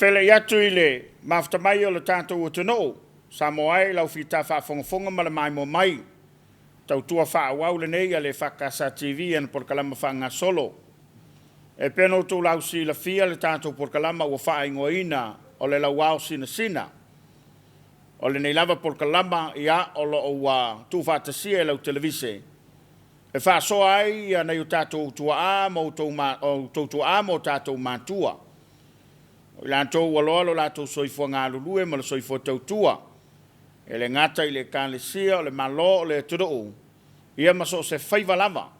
Faafeiloai atu i le mafuta mai o le tatou atunuu, Samoa e i lau fita faafogafoga ma le maimoa mai. Tautua faaauau lenei a le EFKS TV i ana polokalama faagasolo. E pei ona outou lausilafia le tatou polokalama ua faaigoaina o le Lauao Sinasina. O lenei lava polokalama, ia, o lo o ua tuufaatasia e lau televise e faasoa ai nai o tatou tuaa ma outou tuaa ma o tatou matua. O i latou ua loa lo latou soifua galulue ma le soifua tautua, e le gata i le Ekalesia, o le Malo, o le atunuu, ia ma so o se faiva lava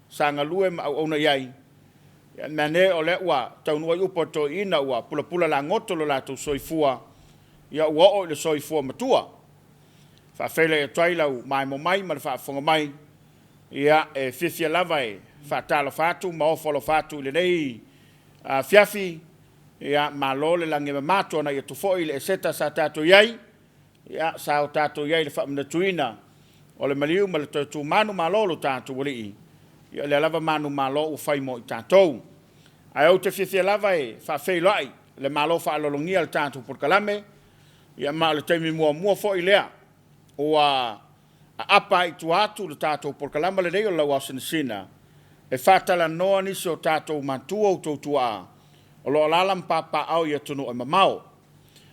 sa galue ma auauna i ai. Ia meaane o lea ua taunuu ai upu a toeaiina ua pulapula lagoto lo latou soifua, ia ua oo i le soifua matua. Faafeiloai atu ai lau maemo mai ma le faafofoga mai, ia e fiafia lava e faatalofa atu ma ofo alofa atu i lenei afiafi. Ia malo le lagi e mama, tuanai atu foi le eseta sa tatou i ai, ia sa o tatou i ai i le faamanatuina o le maliu ma le toe tu manumalo o lo tatou Alii. Ia o lea lava manumalo ua fai mo i tatou. Ae ou te fiafia lava e faafeiloai le malo faaaloalogia o le tatou polokalame, ia ma o le taimi muamua foi lea ua aapa ai i tua atu le tatou polokalama lenei o le Lauao Sinasina e faatalanoa nisi o tatou matua outou tuaa o lo o alaala ma papaaao i atunuu e mamao.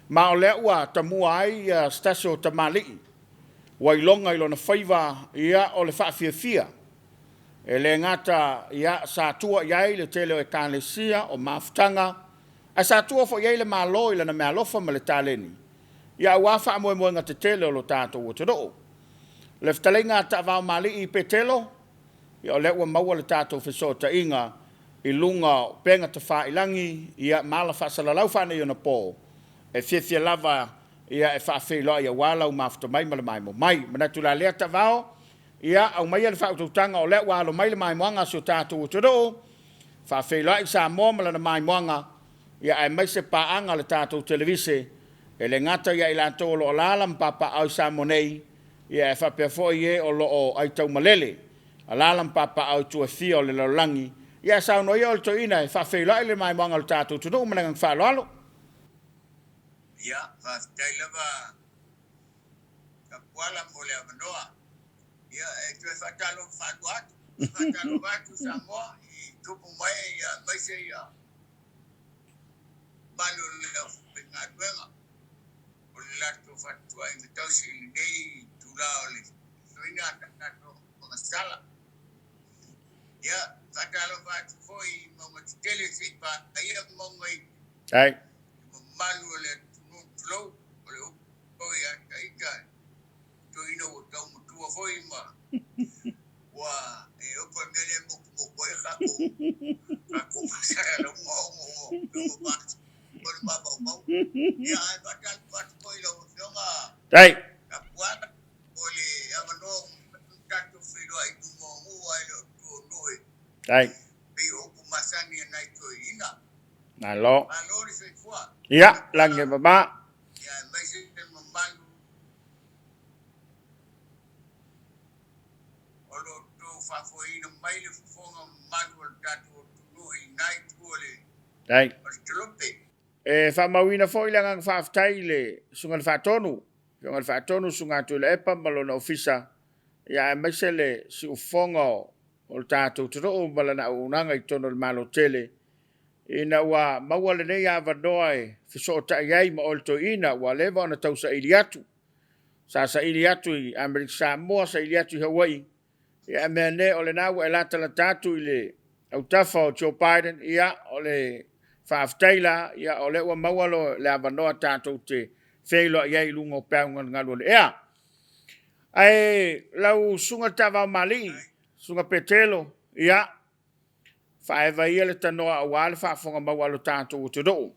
Ma o lea ua tamua ai se tasi o tamalii ua iloga i lona faiva, ia o le faafiafia. E le gata ia sa tua i ai le tele o ekalesia, o mafutaga, ae sa tua foi i ai le Malo i lana meaalofa ma le taleni, ia aua faamoemoega tetele o lo tatou atunuu. Le fetalaiga a Taavaomalii Petelo, ia o lea ua maua le tatou fesootaiga i luga o upega tafailagi, ia ma ala faasalalau faaneionapo, e fiafia lava ia e faafeiloai aua lau mafuta mai ma le maimoa mai. Manatu la lea Taavao, ia aumaia le faautautaga o lea ua alo mai le maimoaga a si o tatou atunuu, faafeiloai Samoa ma lana maimoaga, ia aemaise paaga a le tatou televise, e le gata ia i latou o lo o alaala ma papaaao i Samoa nei, ia ae faapea foi e o lo o aitaumalele, alaala ma papaaao i itu e fia o le lalolagi. Ia ae saunoa ia oe le toeaina e faafeiloai le maimoaga a le tatou atunuu ma le agaga faaaloalo. Ia, faafetai lava Tapuala mo le avanoa. Ia, e toe faatalofa faalua atu, faatalofa atu Samoa i tupu mai ia aemaise ia mamalu o le aufaigaluega o le latou fatuaiga tausi i lenei itula o le suiga a tatou agasala. Ia, faatalofa atu foi i mauga tetele se i paia mauga i mamalu o le atunuu, tulou, o le upu ia ita toeaina ua tau matua foi ma ua e opa mea lea motumotu ai tatou faasalasalauga ona ua o le mafaufau. Ia, ae faatalofa atu foi i lau Afioga Tapuala mo le avanoa ua tatou feiloai i luma o nuu ae le o tua o nuu e pei o upu masani a nai toeaiina. Malo. Malo le soifua. Ia, lagi e mama. Ia, aemaise le mamalu o lo outou faafoeina mai le fofoga mamalu o le tatou atunuu i lena itu o le tolope. E faamauina foi le agaga faafetai i le Susuga i le Faatonu, Afioga i le Faatonu, Susuga Tuilaepa ma lona ofisa, ia aemaise le siufofoga o le tatou atunuu ma lana auaunaga i totonu o le Malo tele, ina ua maua lenei avanoa e fesootai ai ma oe le toeaina ua leva ona tausaili atu. Sa saili atu i Amerika Samoa, saili atu i Hawaii, ia ae meaane o lena ua e latalata atu i le autafa o Joe Biden, ia o le faafetai la, ia o lea ua maua lo le avanoa tatou te feiloai ai i luga o peau galugalu o le ea. Ae lau susuga Taavaomalii, susuga Petelo, ia faaeva ia le tanoa aua le faafofoga mau a lo tatou atunuu.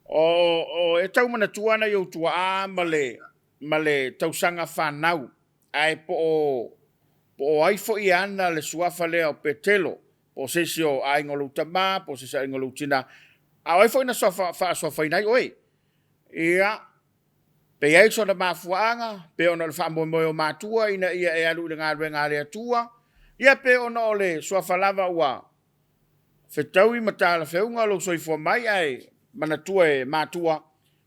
O e tau manatua nai ou tuaa ma le tausaga fanau, ae po o ai foi e ana le suafa lea o Petelo, po o se isi o aiga o lou tama, po o se isi o aiga o lou tina, a o ai foi na faasoafaina ai oe? Ia, pe i ai sona mafuaaga, pe ona o le faamoemoe o matua ina ia e alu i le galuega a le Atua, ia pe ona o le suafa lava ua fetaui ma talafeuga lou soifua mai ae manatua e matua.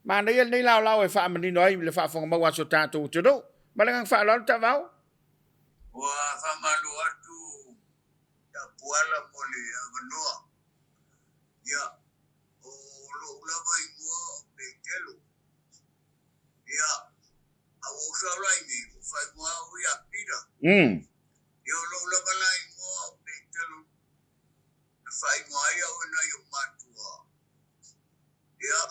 Manaia lenei laolao e faamanino ai le faafofoga mau a si o tatou atunuu. Ma le agaga faaaloalo Taavao. Ua faamalo atu ia Puala mo le avanoa. Ia, o lou lava igoa o Petelo. Ia, a ua ou saolai nei, ua faaigoa au ia Pita. Ia, o lou lava la igoa o Petelo na faaigoa ai au e nai ou matua. Ia,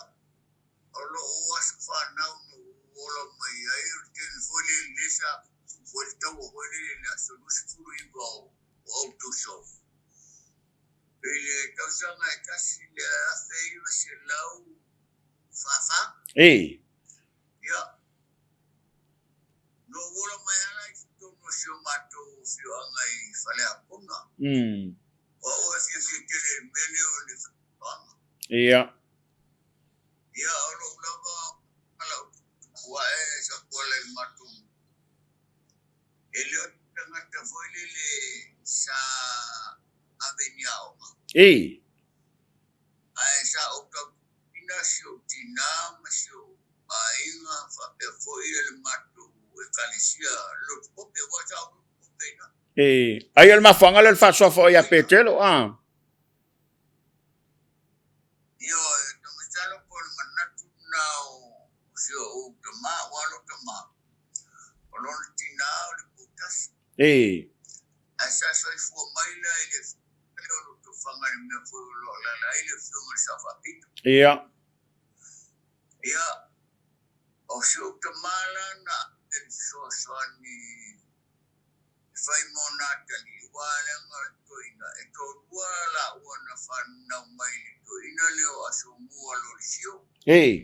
o lou aso fanau na ou ola mai ai, o le taimi foi lele sa tupu ai le taua foi lele i le aso 29 o Aokuso. I le tausaga e 1944. Ia, na ou ola mai lava la i totonu o si o matou afioaga i Faleapuna. O au e fiafia tele i le mea lea o le faatoaga. Ia, o lou lava lau tupu ae sa kuala i le matou nuu. E le o se tagata foi lele sa ave i ni aoga. Ae sa ou tautuaina si ou tinā ma si ou aiga faapea foi le matou ekalesia lotu kope, aua sa ou lotu kope i ina. Ai o le mafuaaga lea o le faasoafa oe ia Petelo, a? Ioe, na masalo po o le manatu lena o si ou tama, aua o lou tama, o lona tinā o le poutasi. Ae sa soifua mai la i le afioga lea o Lotofaga i le mea foi o lo o alaala ai le afioga i le Sao Faapito. Ia, o si ou tama la na ave le fesoasoani e fai mo nā atalii, aua leaga o le toeaina, e toalua laua na fanau mai i le toeaina lea o Asomua Lolesio. Lea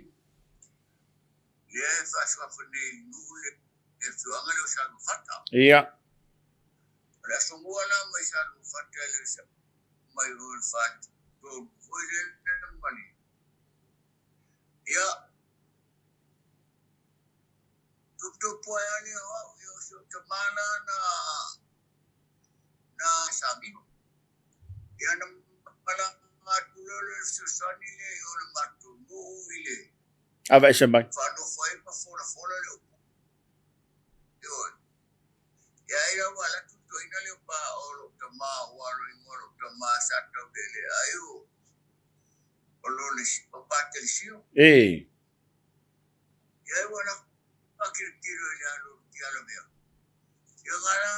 e faasoafa nei i le nuu le afioaga lea o Saluafata. O le Asomua la mai Saluafata e le mai o le faatolu foi lea ma le ia tuputupu ai lava lea o au, ia o si ou tama la na na samino. Ia na malaga atu loa le fesoasoani lea i o le matou nuu i le Aveese mai. faanofo ai ma folafola le upu. Ioe. Ia ai la ua alu atu le toeaina lea pa o lou tama, ua alo igoa lou tama sa taulele ai o o lo le o Patelesio. Ia ai ua laka tilotilo i le alu o le tialavea. Ia ngala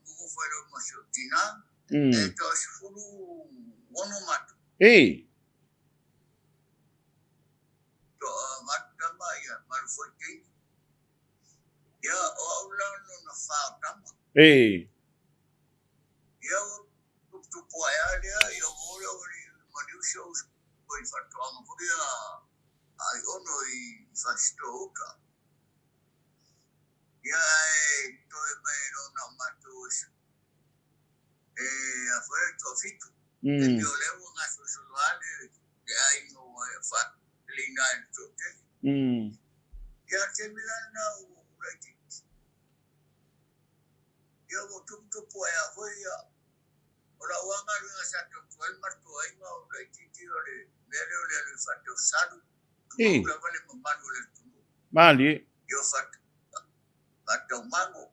nonofo ai loa ma si ou tinā. E 16 matou. Toavalu tama ia valu foi teine. Ia o au la lona fa o tama. Ia ua tuputupu ae lava lea, ia ua oo lea ua maliu si ou uso i faatoaga foi a Aiono i Fasitoo uta. Ia ae toe mai loa na o matou e a foi le toafitu. Taimi o lea ua gasolosolo lava le aiga ua faaleina ai le toatele. Ia o le taimi la lena ua ou laitiiti. Ia ua tuputupu ae lava foi ia o lau lava galuega sa tautua ai le matou aiga o laitiiti o le mea lea o le alu e faatausalu, tulou lava le mamalu o le atunuu. Malie. Ia faatau mago,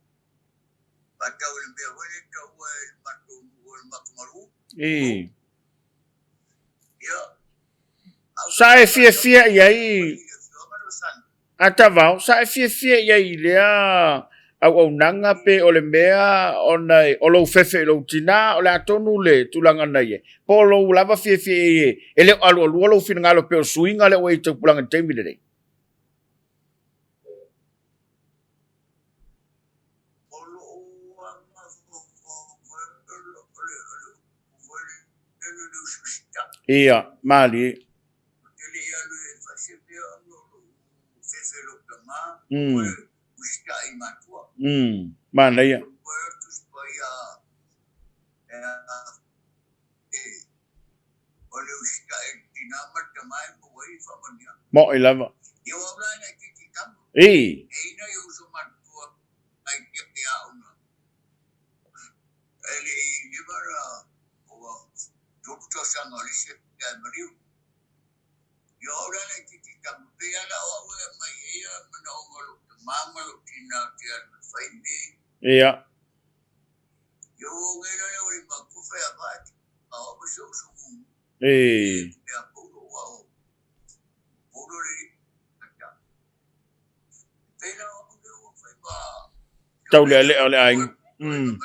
faatau i le mea foi lea e taua e le matou nuu o le Makamalu. Ia, au Sa e sa fiafia i faatau ai i le afioaga lea o Sani. A Tavao, sa e fiafia i ai i lea auaunaga pe o le mea ona o lou fefe i lou tinā, o le a tonu le tulaga na i ai? Po o lou lava fiafia i ai e le o alualua lou finagalo pei o le suiga lea ua i ai i tupulaga i le taimi lenei? O lou mafaufau foi o le upu foi lele o le usiusita. Ia, malie. Ou te le i alu e fai se mea ona o lou fefe i lou tama, ua usitai i matua. Manaia. Ua o le Tusi Paia e o le usitai i le tinā ma le tama e maua ai le faamanuiaga. Mo'i lava. Ia ua ula ai laitiiti tama. E i nai uso matutua ai te aoga. E le i leva la ua tolu tausaga o le isi ae maliu. Ia. Ee. Taulealea o le aiga. Mm.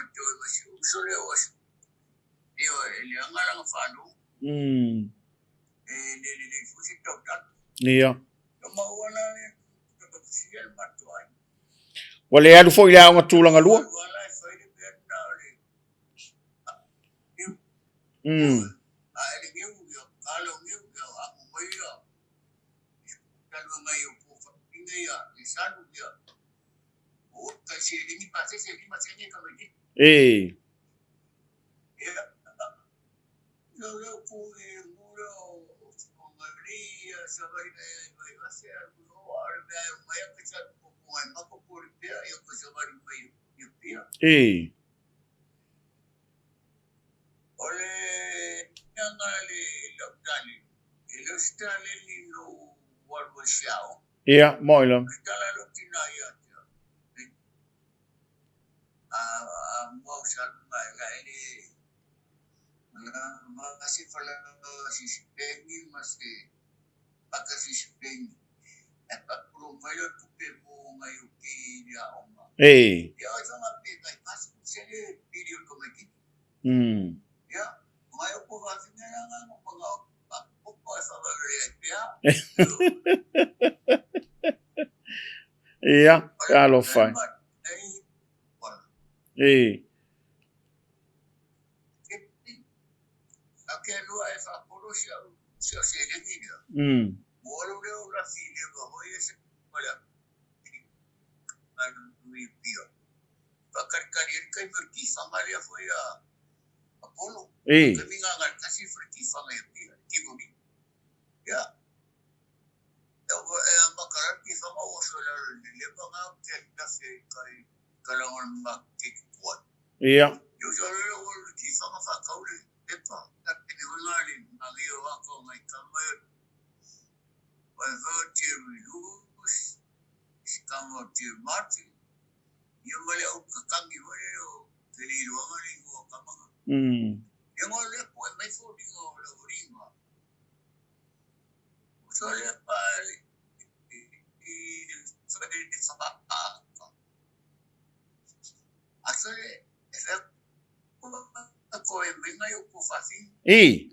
Mm. Ia. Ua le alu foi i le aoga tulaga lua? Mm. Ee. Ee. Ia, moi lava. Ee. Mm. Ia, talofa e. Ee. Mm. Ee. Ia. Mm. Ee.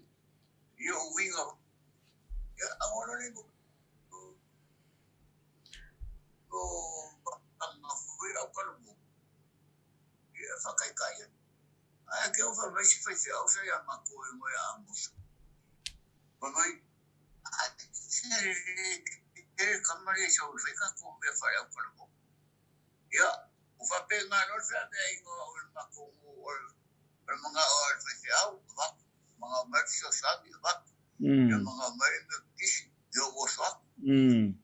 Mm. Mm.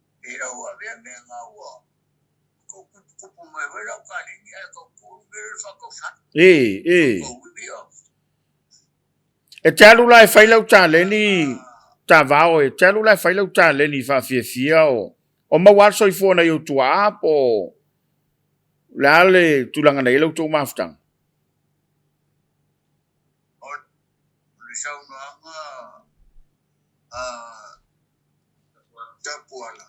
Ee, ee. E te alu la e fai lau taleni tavao, e te alu la e fai lau taleni faafiafia o o maua lava le soifua nai ou tuaa po o le a le tulaga na i ai la outou mafutaga? O le saunoaga a Tapuala,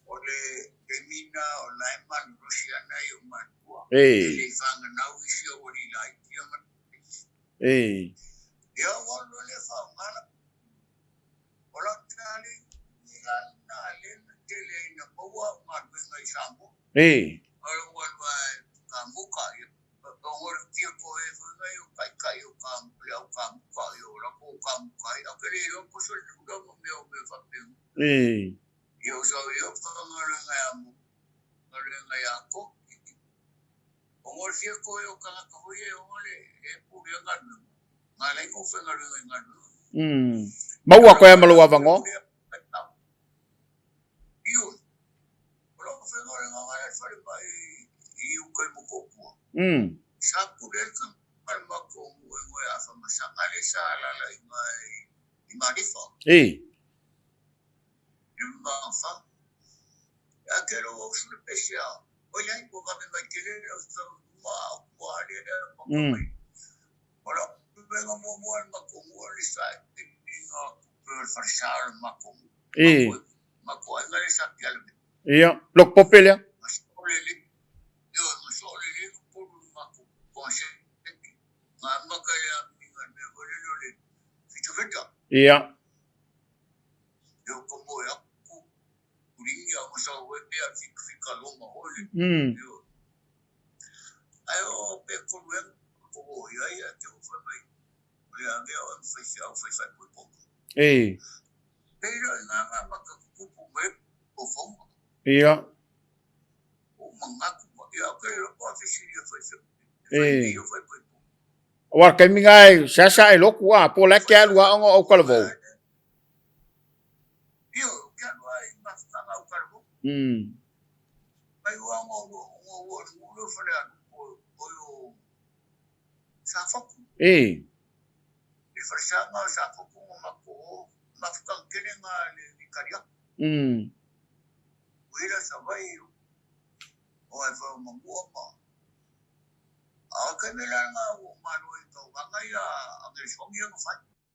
o le taimi na o la e malolosi ana i ou matua, e le i fananau isi ou alii laiti ia ma Ia ua alu loa lea faaaoga la o lau tali la lena lea na tele ai na maua au galuega i Samoa. O lou alu lava e kamuka, ia Maua koe ma lou avanoa. Mm. Ee. Mm. E. Ia, lok pope lea. Ia. Mm. E. Ia. E. Aua o le taimi lena e seasea e lotu a, po o le a e te alu lava ona o autalavou. Mm. E. Mm.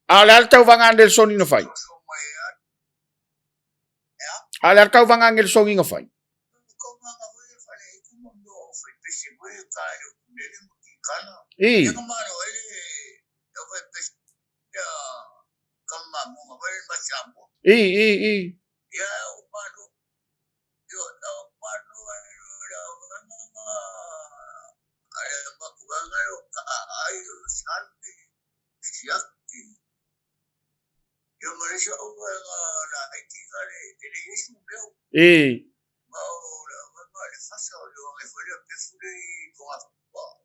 A o le a le tauvaga a Nelsoni na fai? A o le a le tauvaga a Nelsoni na fai? I. I, i, i. I.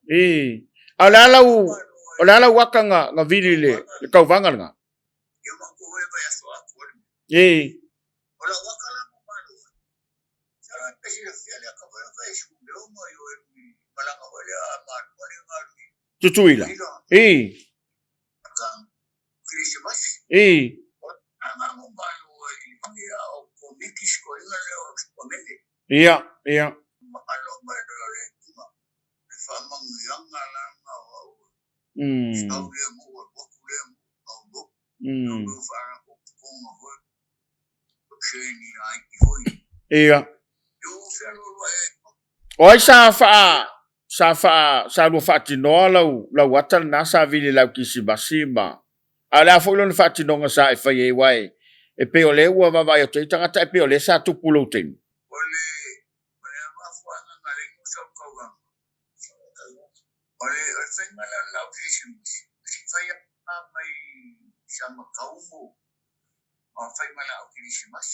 I. A o le a lau, o le a lau aka na, na vili i le, le tauvaga lena? I. Tutuila. I. I. Ia, ia. Mm. Mm. Ia. O ai sa faa sa faa sa lua faatinoa lau lau ata lena sa vili i lau kisimasi ma a o le a foi lona faatinoga sa e fai ai aua e pei o lea ua vaavaai atu ai tagata e pei o lea sa tupu lou taimi.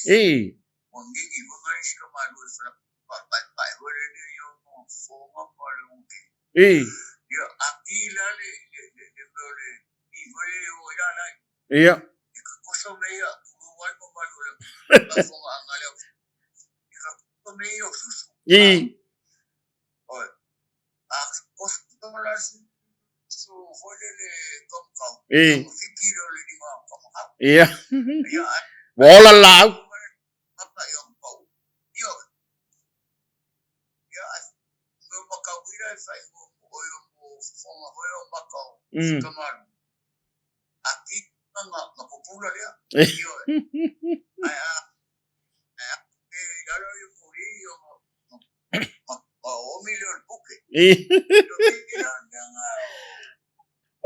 I. I. Ia. I. I. Ia. Ua ola le laau. Mm.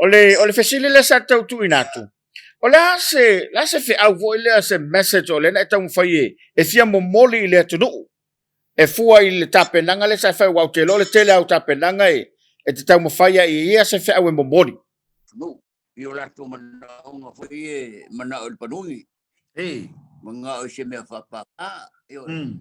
O le, o le fesili lea sa tau tuuina atu, o le a se, le a se feau foi lea, se message o lea na e taumafai e, e fia momoli i le atunuu e fua i le tapenaga lea sa e fai, aua ou te iloa o le tele lava o tapenaga e, e te taumafai ai e ia se feau e momoli. Atunuu, i o latou manaoga foi e manao i le panui. Ei. Manao i se mea faapapa. Mm.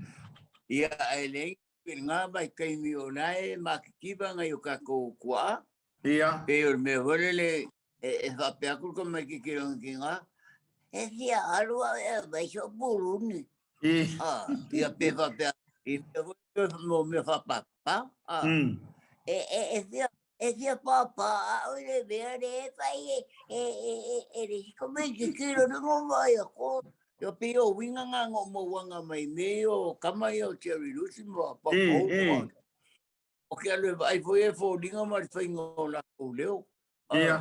Ia, ae leai i lena vaitaimi o la e makikiva nai o tatou tuaa. Ia. Pei o le mea foi lele e faapea atu le tamaitiiti i lona tina, e fia alu au e aumai sou puluni. I. Ah, ia pe faapea, i mea foi mo mea faapapa. Ah. Mm. E fia E fia pāpā au i le mea lea e fai e, e, e, e, e le isi tamaitiiti lona mo mai a ko. Ia pei o uiga nga ngo mauaga mai mea ia o kama ia o Jerry Lucy ma Bob Hope ma o ke alu e vaai foi e foliga ma le faiga o lakou leo. Ia.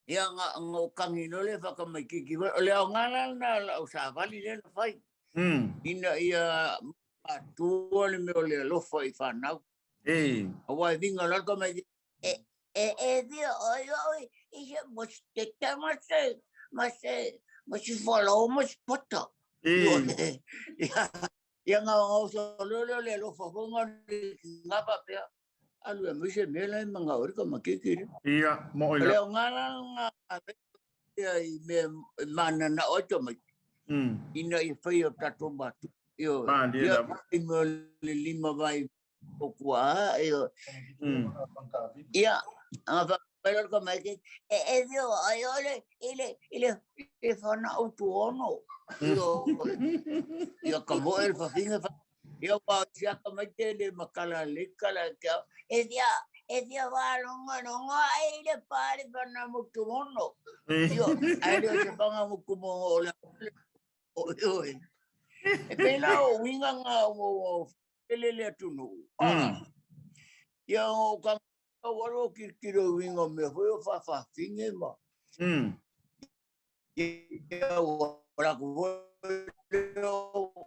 Ia nga ngo kangi no le whakamaikiki foi. O le aoga la lena o lau savali lea na fai. Ina ia matua le mea o le alofa i whanau. Aua e vinga la ka mai e e e via oi oi i se mo se te ma se ma se ma se follow ma se pota. Ia ia nga o so le le le lo fa fonga nga pa pea alu e mai se mea la e manga ori ka makiki re. Ia, mo ila. Le o ngā la ngā ia i mea mana na o to mai. Ina i whai o tatou matu. Io, ia, i mea le lima vai o kua, io. Ia, anga whakapaila ka mai ke, e e vio, ai o le, i le, i le, i le whana o tu ono. Io, ia ka mo e le whawhinga wha, ia wā sia ka mai te le makala le kala ke au, e via, e via wā longa longa ai le pā le whana mo tu ono. Io, ai le o se whanga mo kumo o le, o, o, e pēlā o winga ngā o, o, Ele le atunuu. Ia o ka waro o kirikiri o winga mea foi o whawhawhinge ma. Ia o raku foi o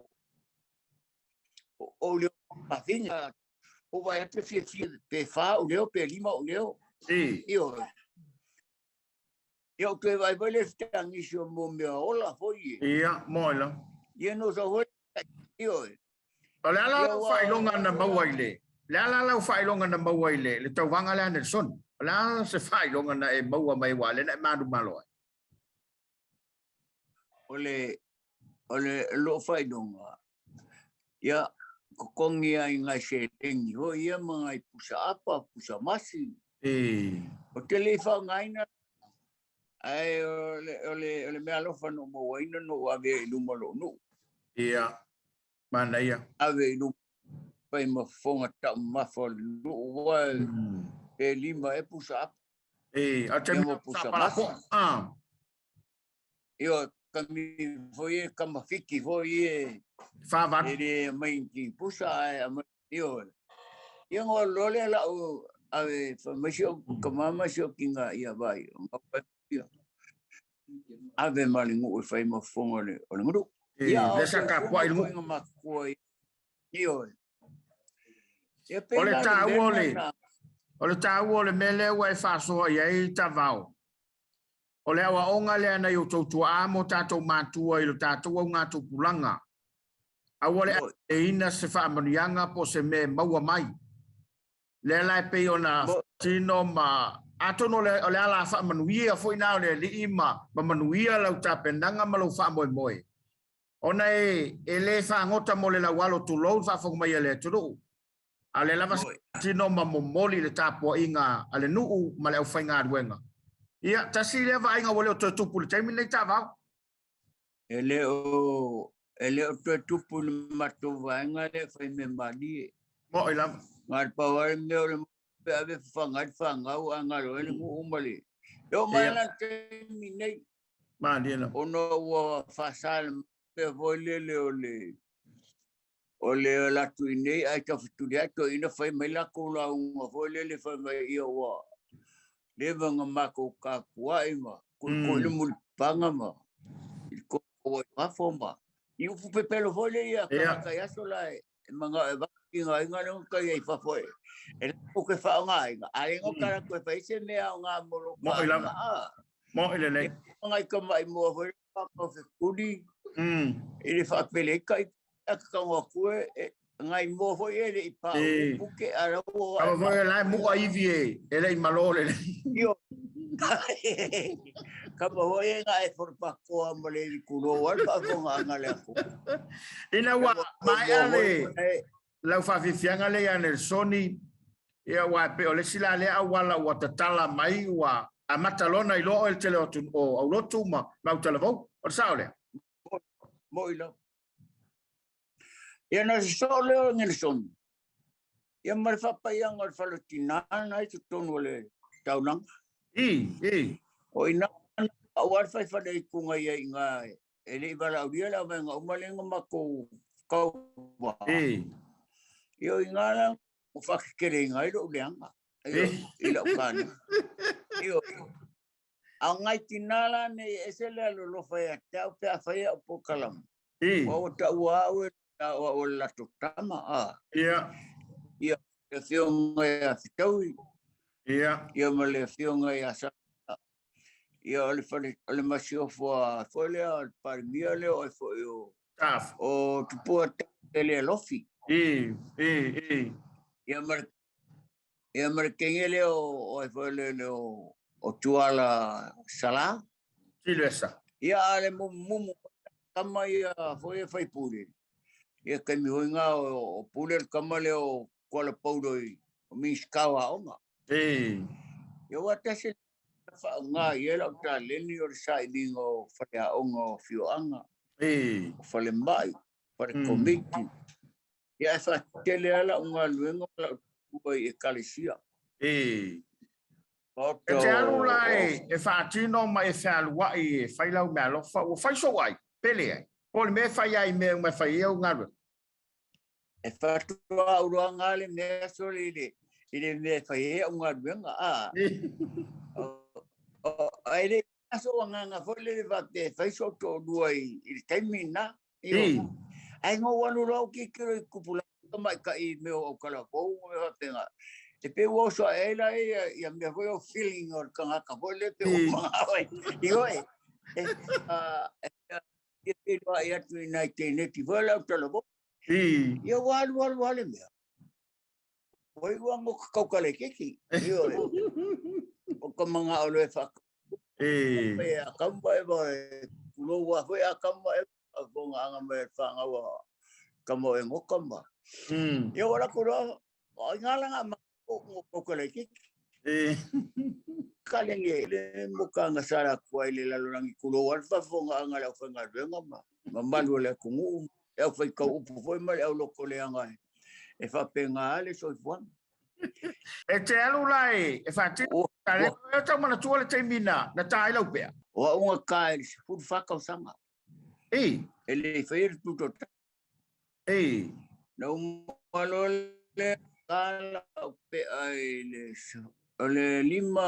o leo whawhinge. O vai atu fia fia pe wha o leo pe lima o leo. Ia Ia o toe vai vai le fitangisi o mo mea ola foi e. Ia, moe la. Ia no sa foi ia e. O le ala lau faailoga na maua i le, le ala lau faailoga na maua i le, le tauvaga lea a Nelson. O le a se faailoga na e maua mai aua lea na e manumalo ai? O le, o le loo faailoga, ia, kokongi ai ngai seleni hoi ia ma ngai pusa apa, pusa masi. O te le whaangaina, ae o le, o le, o le mea alofa no mauaina no ave i luma loo nuu. Ia, manaia. Ave i luma pai ma fofoga taumafa o le nuu ua e lima e pusa apa. E, a te mea pusa masi. Ah. Io kami foi e kamawhiki foi e Whāwaru. E le mai ki pusa ai a mai io. Ia ngā lole la o ave whamasi o ka mama si o ki ngā ia vai. O ngā wai ia. Ave ma le ngu e whai ma fonga le o le nguru. Ia o se ka pua i le ngu. Ngā makua i. Io. Ia O le tāua o le, o le tāua o le mea lea ua e faasoa i ai Tavao. O le aoaoga lea nai outou tuaa ma o tatou matua i lo tatou augatupulaga. Aua le aveina se faamanuiaga po o se mea e maua mai. Lea la e pei ona faatino ma atonu o le, o le ala faamanuia foi na o le Alii ma, ma manuia lau tapenaga ma lou faamoemoe. Ona e, e le fagota mo le laualo tulou le faafofoga mai a le atunuu. A o lea lava sa tino ma momoli le tapuaiga a le nuu ma le aufaigaluega. Ia, tasi lea vaaiga ua le o toe tupu i le taimi lenei taavao. E le o, e le o toe tupu i le matou vaega lea e fai mea malie. Moʻi lava. Na o le pau lava le mea o le pe ave fafaga ai le fanau ae galo ai le nuu ma le. E oo mai la i le taimi nei. Malie lava. Ona ua faasa le mea foi lele o le O le alu atu i nei ae tafetuli atu toeaina fai mai lakou lauga foi lele fai mai ia ua leva na makou tapuai ma koikoi le mulipapaga ma i le koko i fafo ma i upu pepelo foi lea ia tagata i aso la e manao e avatu ki nga aiga lea kai ai fafo e e lakou ke faaaogaina a le gata latou e fai se mea aoga mo lo Moʻi lava. Moʻi lelei. Ngai tamaʻi mua foi le fekuli i le faapele ai kai a ka tago atu e ngai mua foi e le i pa o puke a lau o Kama foi la e muʻa ivi e e le i malo lelei. Io. Kama foi e nga e forpakoa ma le ivi kulo wa le faafofoga le aku. Ina ua maea le lau faafiafiaga lea ia Nelsoni, ia aua e pei o le isi la lea auala ua tatala mai ua amata loa ona iloa oe i le tele o atu o aulotu ma ma autalavou. O le sao lea? Moʻi lava. Ia na sosoo lea o Nelson. Ia ma le faapaiaga o le fale o tina na i totonu o le taulaga. I, i. O ina aua le fai fale i kuga ia i nga E le i valaaulia le auvaega uma lea na matou tauva. Ia o i ina la ua faateteleina ai lou leaga i lau kalena. Ioe. A o nai tina la nei e ese le alolofa ia te au pe a fai au polokalame. Aua ua taua au e o au o le latou tama. Ia, le afioga ia Fetaui. Ia ma le afioga ia Sa. Ia o le fale, o le masiofo a foi lea, o le Palemia lea o ai foi o Taf. O Tupua Tele Alofi. Ia ma le, ia ma le teine lea o ai foi le, le o, o Tuala Sala. Silesa. Ia a le mumu tama ia foi e fai pule. Ia taimi foi ngā o pule le tama lea o Kuala Paulo i o Minista o Aoga. Ia ua tasi faaaoga i ai lau taleni o le sailiga o faleaoga o afioaga, o falemai, fale komiti. Ia e faatele lava lau galuega ma lau tua i ekalesia. E te alu la e faatino ma e fealuai e fai lau meaalofa, ua fai sou ai, pe leai. Po o le mea e fai ai i mea uma e fai ai au galuega. E faatoa uloaga lava le mea sole i le mea e fai ai au galuega. Ae le i sou agaga foi lele faapea e fai sou toalua i le taimi lena. Ae na ou alu loa ou tilotilo i tupulaga tamaitai i mea o autalavou ma mea faapena. E pei ua oso ae ai la ia mea foi o feeling o le tagata foi lea pei ua manao ai. Ioe. E feiloai atu i nai teineti foi le autalavou. Ia ua alu alu lava le mea. Ua iu lava ina taukalaitiiti. Ioe. O ka manao loa e faatau. E a kama e va e kulou a foi a kama e faafofoga mai a le fanau a kama o e goka ma. Ia ua lako loa, o ai ngā langa ma o taukalaitiiti. Kalenge le moka nga sala kua i le lalolagi kulou a le faafofogaaga a le aufaigaluega ma mamalu o le atunuu, le aufaitau upu foi ma le auloko leaga e faapena lava le soifuaga. E te alu la e faatino e tau manatua le taimi na ta ai lau pea. O au na ta i le 14 tausaga. E le i faia le tutoatasi. Na uma loa lea ta lau pea i le o le 5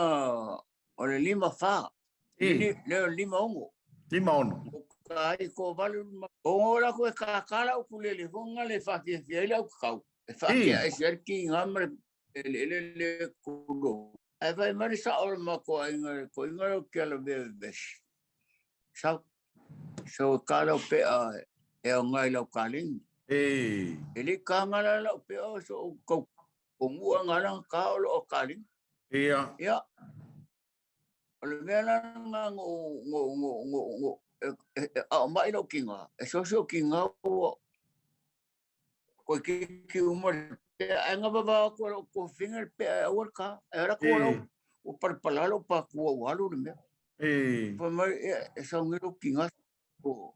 o le 54. Le o le 56. 56. O ka ai ko valu o ngo la ko e ka la ukulele fonga le faafiafia ai le au kakau. E faakea ese ai le kiga ma le eleele le kulo. Ae fai mai le sao o le matou aiga le koiga leo ke ala mea vevesi. Sau, sau e ka lau pea e aoga i lau kaleni. E le i ka ngala lau pea o so o kau o ngua ngala ka o lo o kaleni. Ia. O le mea la nga ngo ngo ngo ngo ngo e ao mai lau kinga. E so kinga o koe ki uma le pea. Ai nga vava ko lau ko finga le pea e aua le ka. E ara ko lau o palapala lau pakua o alu le mea. Fai mai e saungi lau kinga. O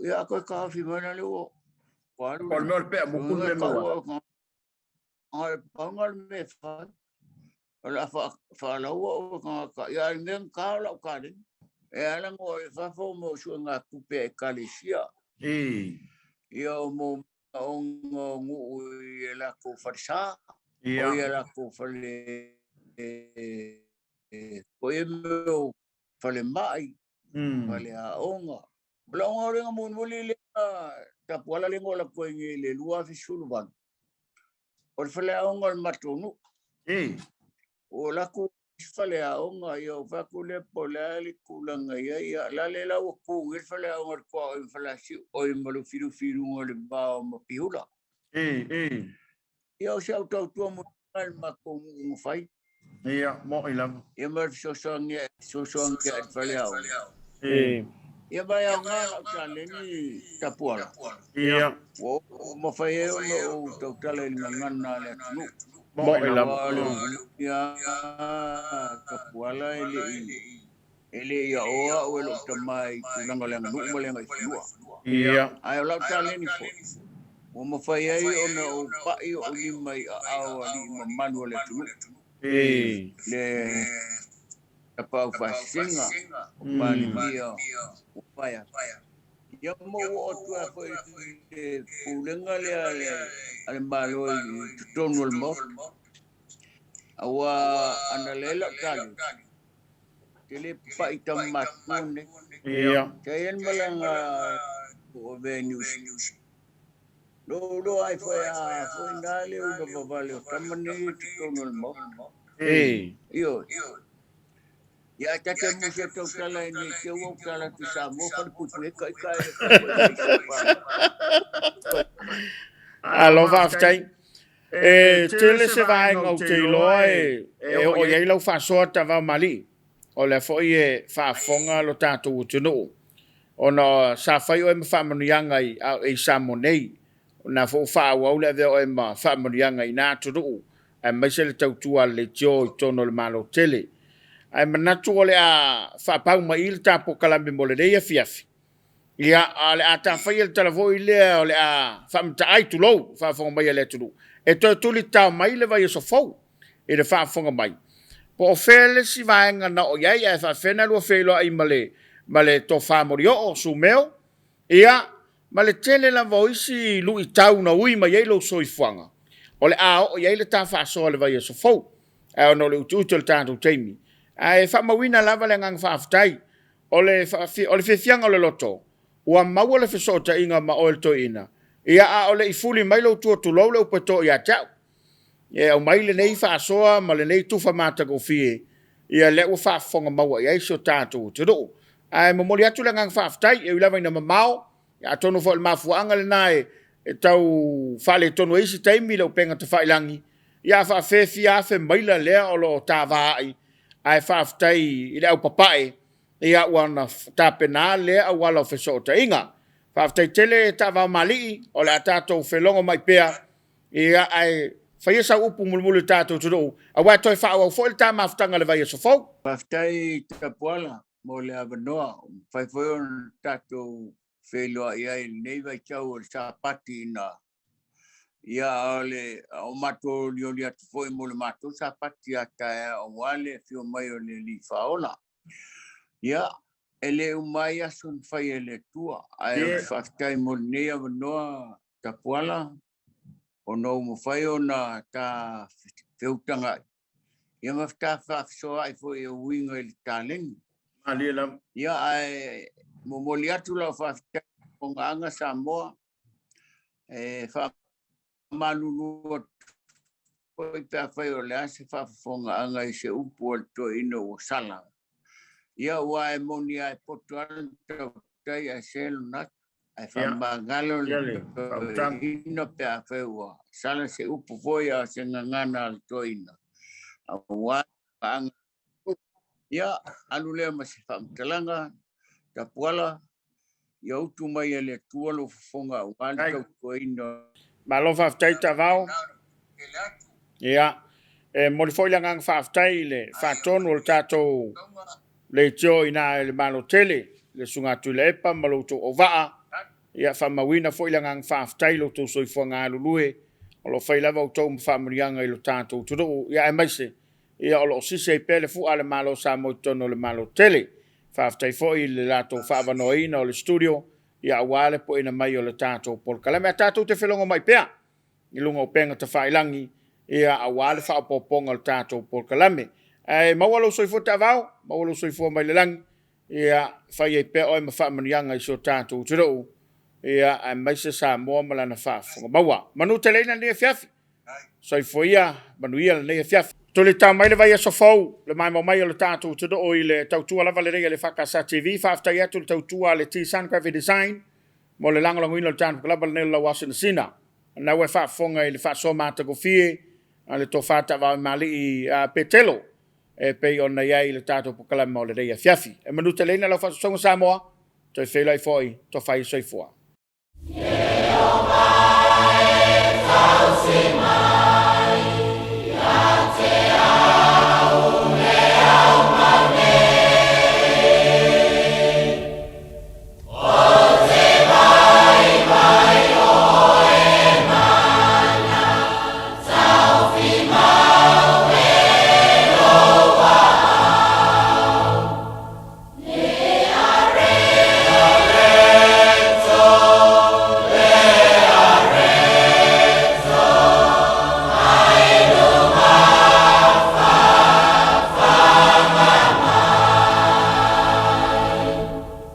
ia ako e ka awhi mai na le o. Ko alu. O le mea o le pea mukulu le maua. Nga panga le mea whai. O le whaalaua o ka ia le mea ka o lau kaleni. E ala ngo e whawhao mo sua ngā kupe e kalesia. Ia o mo o ngā nguu i e lako whalesa. O ia lako whale ko ia meo whale mai, whale aonga. O la onga orenga mulimuli le tapuala le ngola koe ngi le 2018. O le whale aonga o le matonu. O lako whale aonga ia o whaku le po le ali kulanga ia ia la le lau ku ngi whale aonga le kua o i whalasi o i malu firu firu ngo le bao ma pihula. Ia o se au tautua mo le matou nuu fai. Ia, mo i lava. Ia ma sosoangia sosoangia i whale aonga. Ia mai au ngā lau taleni tapuala. Ua mawhai e ona o tautala i ngangana le atunuu. Mo i lava. Ia tapuala e le e le ia oa o e lo tamai tulaga le aganuu ma le agaifanua. Ae o lau taleni foi. Ua mawhai ai ona o pai o lima i aao alii mamalu o le atunuu. Le tapau faasesega o Palemia o paia. Ia ma ua oo atu lava foi i le pulega lea a le Malo i totonu o le Maota. Aua ana leai lau tali, ou te le papai i tama matutua nei. Sa i ai le malaga ua avea i Niu Sila. Lou iloa ai foi a foi na le ula vavale o tama nei i totonu o le Maota. Ioe. Ia ae ta te musu e tautala ai nei te ua ou tala atu i Samoa falepuipui ai ka ika e Alo faafetai. E tele se vaega ou te iloa e e oo i ai lau faasoa Tavao Malii. O lea foi e faafofoga lo tatou atunuu ona sa fai oe ma faamanuiaga i i Samoa nei. O lena foi ua faaauau le avea oe ma faamanuiaga i na atunuu aemaise le tautua a le leitio i totonu o le Malo tele. Ae manatu o le a faapau mai i i le ta polokalame mo lenei afiafi. Ia, a o le a ta faia le tala foi lea o le a faamataai, tulou, faafofoga mai a le atunuu, e toe tuli tatao mai le vaiaso fou i le faafofoga mai. Po o fea le isi vaega na oo i ai ae faapefea ona lua feiloai ma le ma le Tofa Molioo Sumeo, ia, ma le tele lava o isi luitau na ui mai ai lou soifuaga, o le a oo i ai le ta faasoa i le vaiaso fou. Ae ona o le utiuti o le tatou taimi, ae faamauina lava le agaga faafetai. O le o le fiafiaga o le loto, ua maua le fesootaiga ma oe le toeaina, ia a o le i fuli mai lou tua tulou le upu e to ia te au. E aumai lenei faasoa ma lenei tufa matagofie, ia lea ua faafofoga maua i ai si o tatou atunuu. Ae momoli atu le agaga faafetai, e ui lava ina mamao, atonu foi o le mafuaaga lena e tau faaletonu ai isi taimi le upega tafailagi, ia a faafefea e fia afe maila lea o lo o tavaai, ae faafetai i le aupapae, ia ua na tapena lea auala o fesootaiga. Faafetai tele Taavaomalii, o le a tatou felogomai pea, ia ae faia sau upu mulimuli i le tatou atunuu, aua e toe faaauau foi le ta mafutaga i le vaiaso fou. Faafetai Tapuala mo le avanoa ua mafai foi ona tatou feiloai ai i lenei vaitau o le Sapati ina ia o le o matou olioli atu foi mo le matou Sapati a taeao aua le afio mai o le Alii Faaola. Ia, e le uma ai aso na fai e le Atua, ae ou te faafetai mo lenei avanoa Tapuala ona ua mafai ona ta feutagai ia ma ta faafesoaai foi e uiga i le taleni. Malie lava. Ia, ae momoli atu lau faafetai i Fofogaaga Samoa, e faamalulu atu foi pe afai o le a se faafofogaaga i se upu a le toeaina ua sala. Ia, aua e moni lava e poto lava le tautai ae se lona ata. Ae faamagalo le toeaina pe afai ua sala se upu foi a o se gagana a le toeaina, aua le paaga. Ia, alu lea ma se faamatalaga, Tapuala, ia utu mai e le Atua lou fofoga aua le tautuaina. Malo faafetai Tavao. Ia, e momoli foi le agaga faafetai i le faatonu o le tatou leitio i ina i le Malo tele, le Susuga Tuilaepa ma lo outou auvaa. Ia, faamauina foi le agaga faafetai i lo outou soifuaga galulue, o lo o fai lava outou ma faamanuiaga i lo tatou atunuu, ia aemaise ia o lo o sisi ai pea le fua a le Malo o Samoa i totonu o le Malo tele. Faafetai foi i le latou faaavanoaina o le studio ia aua le pueina mai o le tatou polokalame. Ae tatou te felogomai pea i luga o upega tafailagi ia aua le faaopoopoga o le tatou polokalame. Ae maua lou soifua taavao, maua lou soifua mai le lagi, ia fai ai pea oe ma faamanuiaga i si o tatou atunuu, ia aemaise Samoa ma lana faafofoga maua. Manuteleina lenei afiafi. Soifua ia, manuia lenei afiafi. Tulitao mai le vaiaso fou, le maimoa mai o le tatou atunuu i le tautua lava lelei a le EFKS TV. Faafetai atu i le tautua a le T-Sun Graphic Design mo le lagolagoina o le tatou kalaba lenei o le Lauasinasina. O lena ua e faafofoga i le faasoa matagofie a le Tofa Taavaoimalii a Petelo e pei ona i ai i le tatou polokalame o lenei afiafi. E manuteleina lau faasoasoaga Samoa, toe feiloai foi, tofa ia soifua.